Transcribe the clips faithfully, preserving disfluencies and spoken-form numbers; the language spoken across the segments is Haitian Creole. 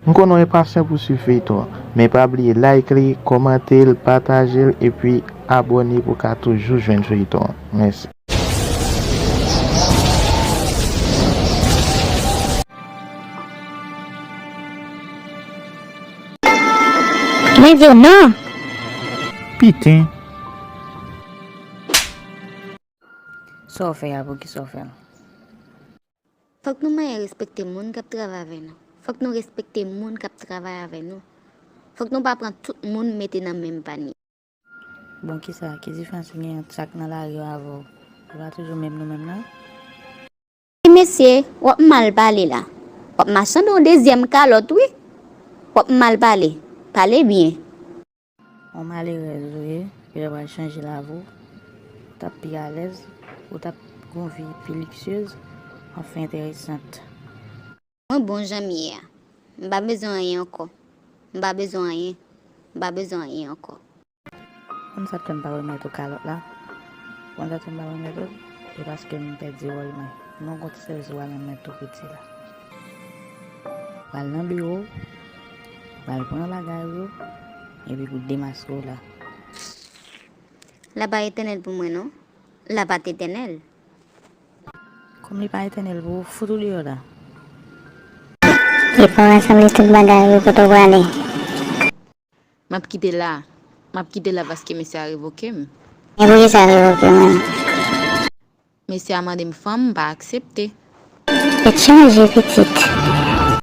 M konnen w enpasyan pou swiv feyton an, men pa bliye like li, kòmante l, pataje l, epi abòne pou w ka toujou jwenn feyton an. Mèsi. Mwen di w non! Piten! Sa w fè a, poukisa w fè l? Fòk nou manyen respekte moun k ap travay avè nou. Fòk nou respekte moun k ap travay avè nou. Fòk nou pa pran tout moun mete nan menm panye. Bon, kisa, ki diferans ki gen ant sa k nan lari yo avè w? Yo pa toujou menm nou menm nan? Wi mesye, w ap mal pale la. W ap machande yon dezyèm kalòt wi. W ap mal pale. Pale byen. On malerèz ou ye, ki lè pral chanje lavi w, ou t ap pi alèz, ou t ap gon vi pi liksyez, anfen enteresant. Mwen bon jan m ye a. M pa bezwen anyen ankò. M pa bezwen anyen. M pa bezwen anyen ankò. Konn sa k fè m pa remèt ou kalòt la? Konn sa k fè m pa remèt ou l? E paske m pèdi wòl mwen. Non kont sèvis ou al nan men tou piti la. Pral nan biwo, pral pran bagay ou, epi pou demaske w la. La pa etènèl pou mwen non. La pa t etènèl. Kòm li pa etènèl pou ou, fout ou deyò la. Epa w rasanble tout bagay ou, kote w prale? M ap kite la. M ap kite la paske mesye a revoke m. Men poukisa revoke w menm? Mesye a mande m fanm, m pa aksepte. Tèt chaje pitit.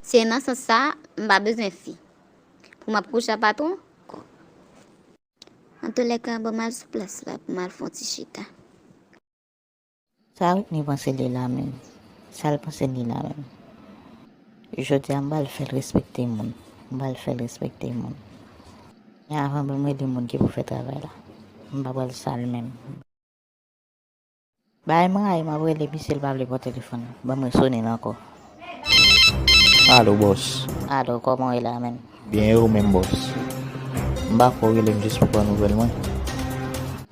Se nan sans sa, m pa bezwen fi. Pou m ap kouche ak patwon? Antoulèka, ban m al sou plas la pou m al fè yon ti chita. Sa Whitney panse li la menm? Sa l panse li la menm? Jodi a m pral fè l respekte moun. M pral fè l respekte moun. Men avan ban m rele moun ki pou fè travay la. M pa pral sal menm. Bay m rayi m ap rele misye l pa vle pran telefòn nan. Ban m resone l ankò. Alo bòs. Alo, kòman w ye la menm? Byen e ou menm bòs? M pa kwè w rele m jis pou pran nouvèl mwen.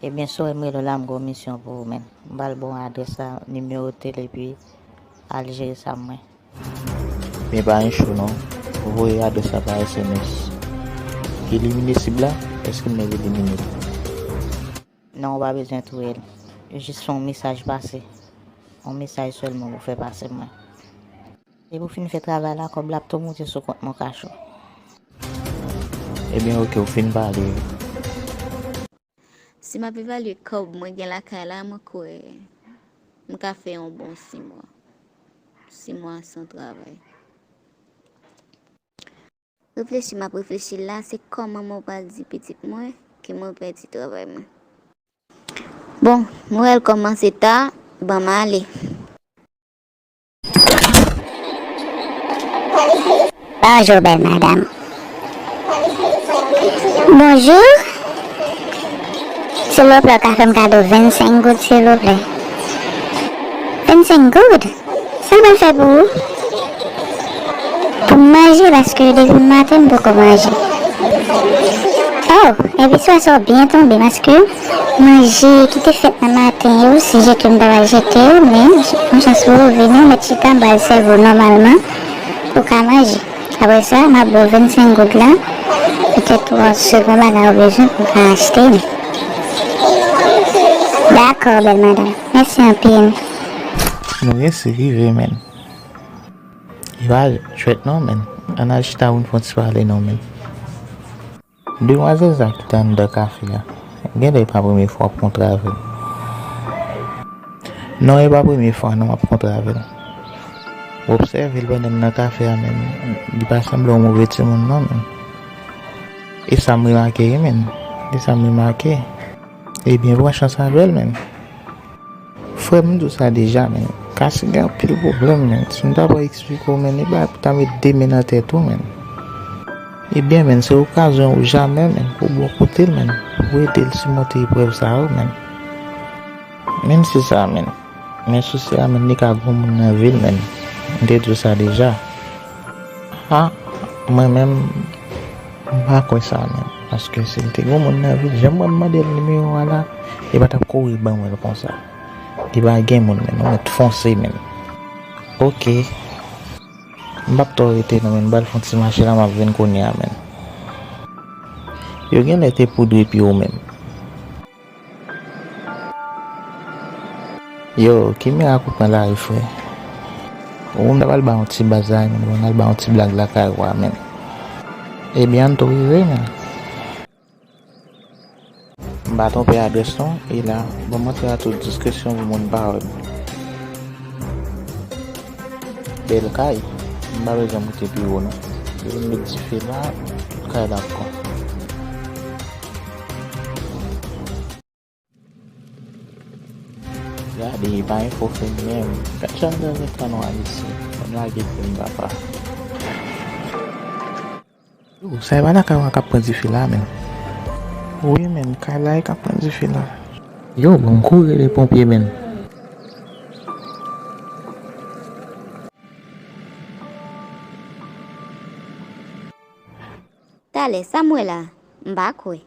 Ebyen si w wè m rele w la m gen yon misyon pou ou menm. M pral ba w adrès la, nimewo tele epi al jere sa pou mwen. Men pa gen cho non. Voye adrès la pa S M S. Elimine sib la? Èske m mèt elimine l? Non, ou pa bezwen touye l. Jis fè yon mesaj pase. Yon mesaj sèlman pou fè pase pou mwen. Depi w fin fè travay la, kòb la ap tou moute sou kont mwen kach ou. Ebyen oke, ou fin pale wi. Si m ap evalye kòb mwen gen lakay la, mwen kwè m ka fè yon bon sis mwa. Sis mwa san travay. Reflechi m ap reflechi la, se kòman mwen pral di pitit mwen ke mwen pèdi travay mwen. Bon, m wè l kòmanse ta, ban m ale. Bonjou, bèl madanm. Bonjou. Silvouplè, w ka fè m kado vennsenk goud, silvouplè? Vennsenk goud? Sa m pral fè pou ou? Pou m manje, paske depi maten m poko manje. Oh, epi swa sa w byen tonbe, paske manje ki te fèt nan maten yo, se jete m ta pral jete yo, men yon chans pou ou vini, w mèt chita, m pral sèvi w nòmalman pou w ka manje. Apre sa, m ap ba w vennsenk goud la, petèt w ap sot yon bagay ou bezwen pou w ka achte. Dakò, bèl madanm. Mèsi anpil. Nou resi rive, menn. E pa jwèt non, menn. Ann al chita pou n fè yon ti pale non, menn. Demwazèl sa ki t anndan kafe a, genlè e pa premye fwa w ap kontre avè l. Non, e pa premye fwa non m ap kontre avè l. W obsève l pandan m nan kafe a, menn. Li pa sanble yon move timoun non, menn. E sa m remake wi, menn. E sa m remake. Ebyen, pran chans avè l, menn. Frè m, m di w sa deja, menn. Kasi gen anpil pwoblèm, menn. Si m ta pral eksplike w, menn, e bagay pou ta met de men nan tèt ou, menn. Ebyen, menn, se okazyon ou jamè, menn, pou w bò kote l, menn, pou w ede l simonte eprèv sa yo, menn. Menn, se sa, menn. Men sousi a, menn, li ka gon moun nan vi l, menn. M te di w sa deja. Ha, mwen menm, m pa kwè sa, menn. Paske si l te gon moun nan vi l, jan mwen mande l nimewo a la, li pa t ap kouri ban mwen l konsa. Li pa gen moun, menn. Ou mèt fonse, menn. Oke. M p ap twò rete non, men m pral fè yon ti mache la, m ap vin kounye a, men. Yo genlè te poudre pye w menm. Yo, ki mirak ou pran la wi, frè? Ou menm ta pral ba yon ti baz la, men ou al ba yon ti blag lakay ou a, men. Ebyen, an tou rive, men. M pa twonpe adrès non, e la, ban m antre a tout diskresyon pou moun pa wè m. Bèl kay, m pa bezwen moute pi wo non. Yo vin met dife la, tout kay la ap pran. Gade, e pa enfo fè m menm. Gad jan m nan ekran nwa isi. Ban m lage fim papa. Yo, sa e pa lakay ou a k ap pran dife la, men. Wi, men, kay la e k ap pran dife la. Yo, bon, m kouri rele ponpye, men. Talè, sa m wè la, m pa kwè.